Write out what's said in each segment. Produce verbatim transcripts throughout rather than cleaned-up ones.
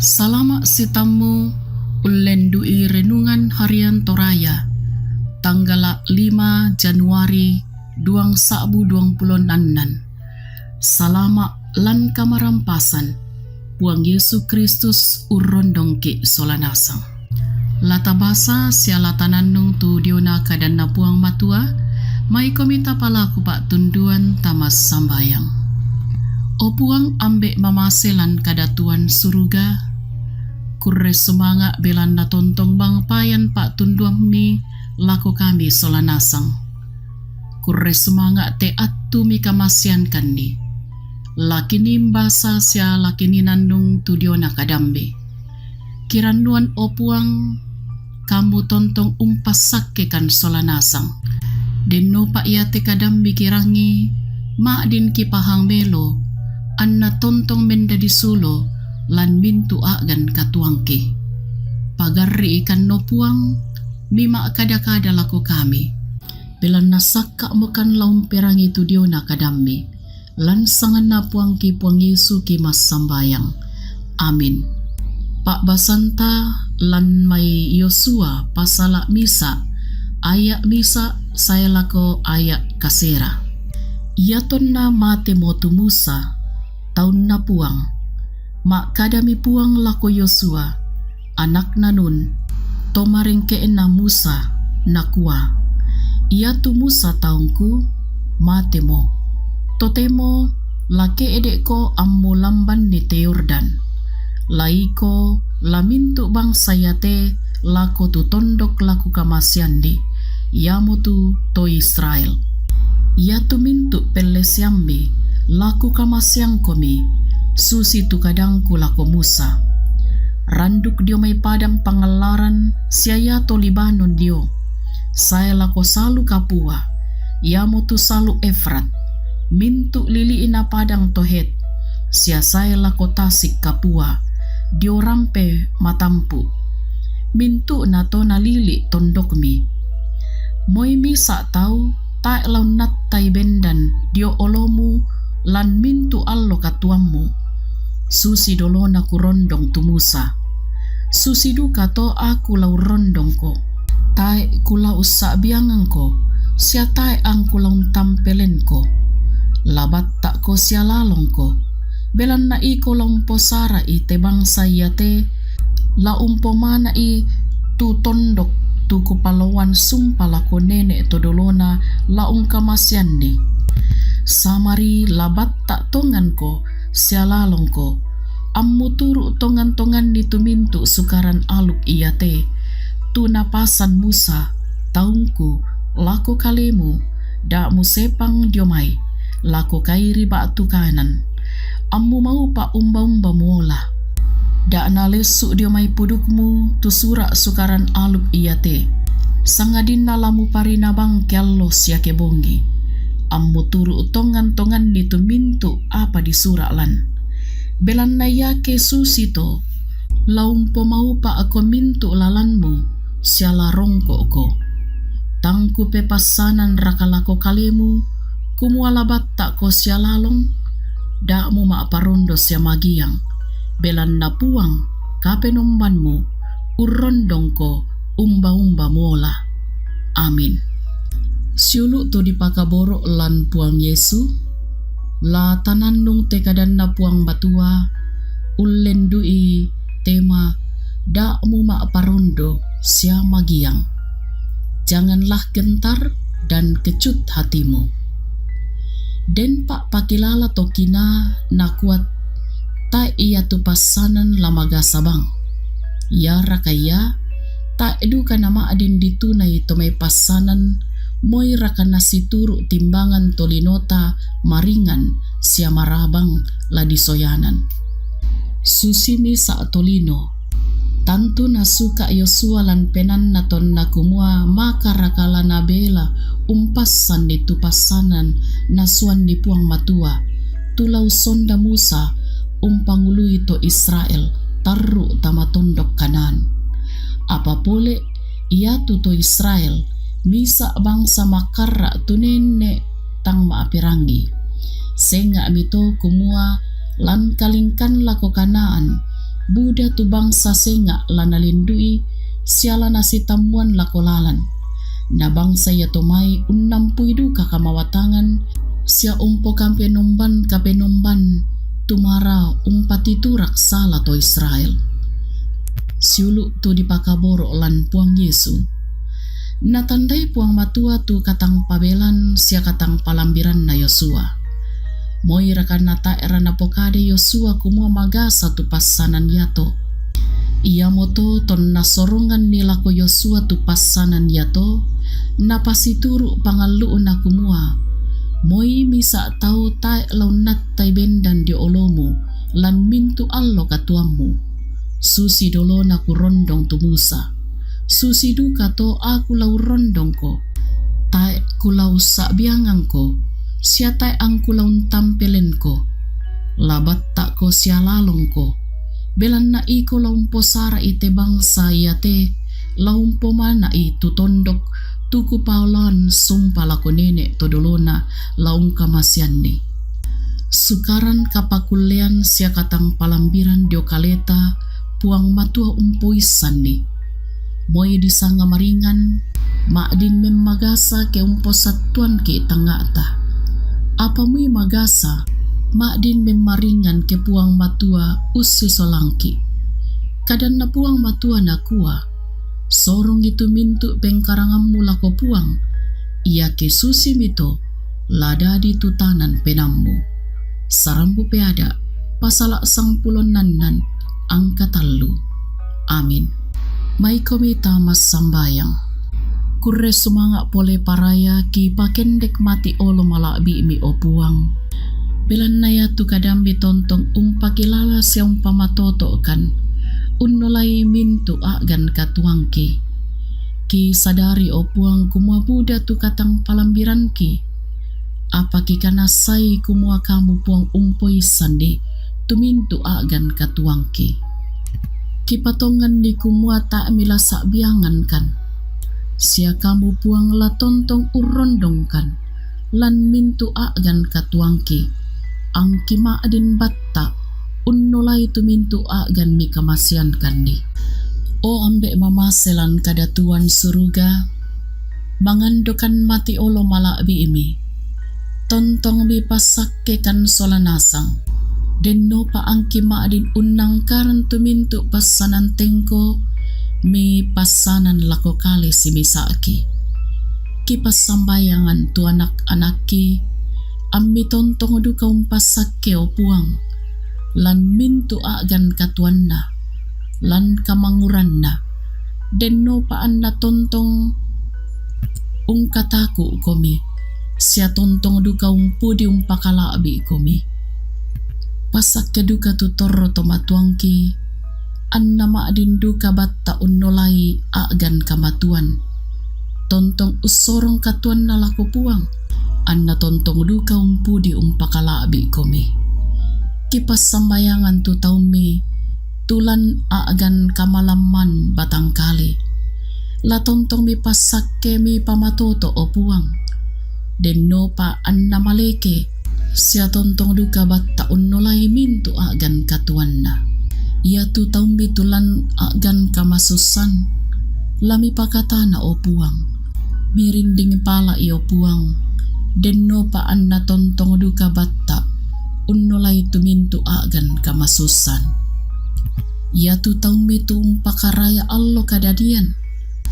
Salama' sitammu ullendui renungan harian Toraya, tanggala' lima Januari duang sa'bu duang pulo annan. Salama' lan kamarampasan, Puang Yesu Kristus urrondongki' sola nasang. La tabasa sia la tanannung tu diona kadanNa Puang Matua, maikomi tapalaku pa'tunduan tamassambayang. O Puang, ambe' mamase lan kadatuan suruga, kurre sumanga' belanna tontong bang payan pa'tunduammi lako kami sola nasang. Kurre sumanga' te attu mikamaseankanni. La kinimbasa sia la kininannung tu diona kadammi. Kirannuan, o Puang, kammu tontong umpassakkekan sola nasang. Dennopa iate kadammi kirangi, ma'din kipahang melo, anna tontong mendadi sulo lan mintu' a'gan katuangki. Pagarri'ikanno Puang, mima'kada-kada lako kami. Belanna sakka'mokan la umperangi tu diona kadammi. Lan sanganNa Puangki Puang Yesu kimassambayang. Amin. Pa'basanta lan mai Yosua pasala' misa', aya' misa' sae lako aya' kasera. Iatonna matemo tu Musa, taunNa Puang, ma'kadami Puang lako Yosua, anakna Nun, to marengke'na Musa, nakua, iatu Musa taungku, matemo. Totemo la ke'de'ko ammulambanni te Yordan. La iko la mintu' bangsa iate lako tu tondok la kukamaseanni, iamotu to Israel. Iatu mintu' pelleseammi la kukamaseangkomi, susitu kadangku lako Musa. Randuk dio mai padang pangallaran sia iato Libanon dio, sae lako salu kapua, iamotu salu Efrat, mintu' lili'na padang to Het, sia sae lako tasik kapua, dio rampe matampu'. Mintu'na to nalili' tondokmi. Moi misa' tau tae' la unnattai bendan dio olomu lan mintu' allo katuammu, susi dolona kurondong tu Musa. Susi duka to aku la urrondongko. Tae' kula ussa'biangangko, sia tae' angku la untampelenko. La batta'ko sia lalongko, belanna iko la umposara'i te bangsa iate, la umpomana'i tu tondok tu kupaloan sumpa lako nene' to dolona la ungkamaseanni. Samari la batta' tonganko sia lalongko, ammuturu' tongan-tonganni tu mintu' sukaran aluk iate, tu napasan Musa, taungku, lako kalemu, da' musepang dio mai, lako kairi ba'tu kanan. Ammu maupa' umba-umba muola. Da' nalessu' dio mai pudukmu tu sura' sukaran aluk iate, sangadinna la muparinabang ke allo sia ke bongi. Ammuturu' tongan-tonganni tu mintu' apa disura' lan. Belanna iake susito, la umpomaupa'ko mintu' lalanmu sia la rongko'ko. Tang kupepassanan raka lako kalemu, kumua la batta'ko sia lalong? Da' muma'parondo sia magiang, belanna Puang, Kapenombanmu, urrondongko umba-umba muola. Amin. Siulu' tu dipakaboro' lan Puang Yesu, la tanannung te kadanNa Puang Matua, ullendui tema, da' muma'parondo sia magiang. Janganlah gentar dan kecut hatimu. Den pa'pakilala to kinaa nakua tae' iatu passanan la magasa bang. Iaraka ia, tae' duka nama'din ditunai to mai passanan, moiraka nasituru' timbangan tolinota maringan sia marabang la disoyanan. Susi misa' tolino. Tantu nasuka' Yosua lan penaanna tonna kumua makaraka la nabela umpassanni tu passanan nasuanni Puang Matua, tu la ussonda Musa umpangului to Israel tarru' tama tondok Kanaan. Apa pole iatu to Israel misa' bangsa makkarra' tu nenne' tang ma'perangi. Sengnga'mi to kumua lan kalingkan lako Kanaan, Buda tu bangsa senga' la nalindu'i sia la nasitammuan lako lalan. Na bangsa iato mai unnampui duka kamawatangan sia umpokapenomban-kapenomban tu mara umpatiturak sala to Israel. Siulu' tu dipakaboro' lan Puang Yesu. Natandai Puang Matua tu katangpabelan sia katangpalambiranna Yosua. Moi rakanna tae'ra napokada Yosua kumua magasa tu passanan iato? Iamoto tonna soronganni lako Yosua tu passanan iato, napasituru' pangallu'na kumua, moi misa' tau tae' la unnattai bendan dio olomu lan mintu' allo katuoammu, susi dolona kurondong tu Musa. Susi duka to aku la urrondongko, tae' kula ussa'biangangko, sia tae' angku la untampelenko, la batta'ko sia lalongko, belanna iko la umposara'i te bangsa iate, la umpomana'i tu tondok, tu kupaoloan sumpa lako nene' to dolona la ungkamaseanni. Sukaran kapakullean sia katangpalambiran dio kaleta Puang Matua umpoissanni. Moi disanga maringan, ma'din memmagasa ke umposattuangki' tangnga'ta. Apa moi magasa, ma'din memmaringan ke Puang Matua ussisolangki'. Kadanna Puang Matua nakua, sorongi tu mintu' pengkarangammu lako Puang, iake susimi to, la dadi tutanan penaammu. Sarambu Peada', pasala' sangpulo nnannan, angka tallu. Amin. Maikomi ta massambayang. Kurre sumanga' pole paraya kipakendek mati olo mala'bi'mi, o Puang. Belanna iatu kadammi tontong umpakilala sia umpamatoto'kan unnolai mintu' a'gan katuoangki. Kisadari, o Puang, kumua buda tu katangpalambiranki. Apa kikanassai kumua Kamu, Puang, umpoissanni tu mintu' a'gan katuoangki. Kipatonganni kumua tae' mila sa'biangankan, sia Kamu, Puang, la tontong urrondongkan lan mintu' a'gan katuoangki, angki ma'din batta' unnolai tu mintu' a'gan mikamaseankanni. O Ambe' mamase lan kadatuan suruga, mangandokan mati olo mala'bi'mi, tontong mipasakkekan sola nasang, dennopa angki ma'din unnangkaran tu mintu' passanan tengko mipassanan lako kale simisa'ki. Kipassambayangan tu anak-anakki, ammi tontong duka umpassakke, o Puang, lan mintu' a'gan katuoanna, lan kamanguranna, dennopa anna tontong ungkataku'komi, sia tontong duka umpudi umpakala'bi'komi. Passakke duka tu torro tomatuangki, anna ma'din duka batta' unnolai a'gan kamatuan, tontong ussorong katuoanna lako Puang, anna tontong duka umpudi umpakala'bi'komi. Kipassambayangan tu taummi, tu lan a'gan kamalamman batangkale. La tontong mipassakke mipamatoto, o Puang, dennopa anna maleke, sia tontong duka batta' unnolai mintu' a'gan katuoanna. Iatu taummi tu lan a'gan kamasussan, la mipakatana, o Puang. Mirinding pala'i, o Puang, dennopa anna tontong duka batta' unnolai tu mintu' a'gan kamasussan. Iatu taummi tu umpakaraya allo kadadian,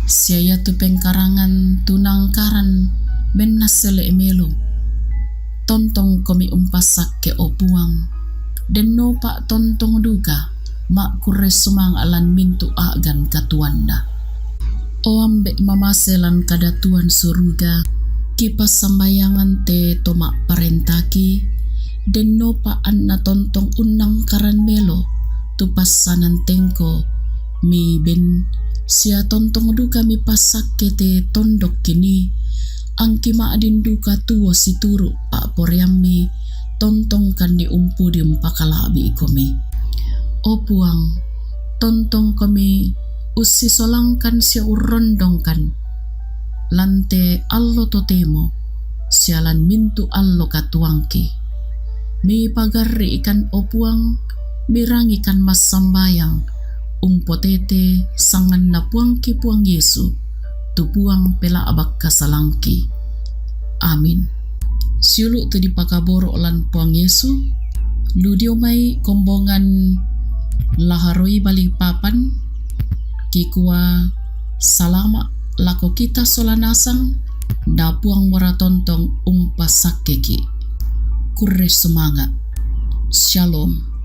sia iatu pengkarangan tu nangkaran mennassele' melo. Tontongkomi umpassakke, o Puang, dennopa tontong duka ma'kurre sumanga' lan mintu' a'gan katuoanna. O Ambe' mamase lan kadatuan suruga, kipassambayangan te to ma'parentaki, dennopa anna tontong unnangkaran melo tu passanan tengko miben, sia tontong duka mipassakke te tondokki ni, angki ma'din duka tuo situru' pa'poraiammi, tontongkanni umpudi umpakala'bi'komi. O Puang, tontongkomi ussisolangkan sia urrondongkan lan te allo totemo, sia lan mintu' allo katuoangki. Mipagarri'kan, o Puang, Mirangi kan massambayang, umpotete sanganna Puangki Puang Yesu, tu Puang pela'bak kasalangki. Amin. Siulu' tu dipakaboro' lan Puang Yesu, lu dio mai kombongan laharoi Balikpapan, kikua salama' lako kita sola nasang, na Puang Moratonton umpasakkeki'. Kurre sumanga'. Shalom.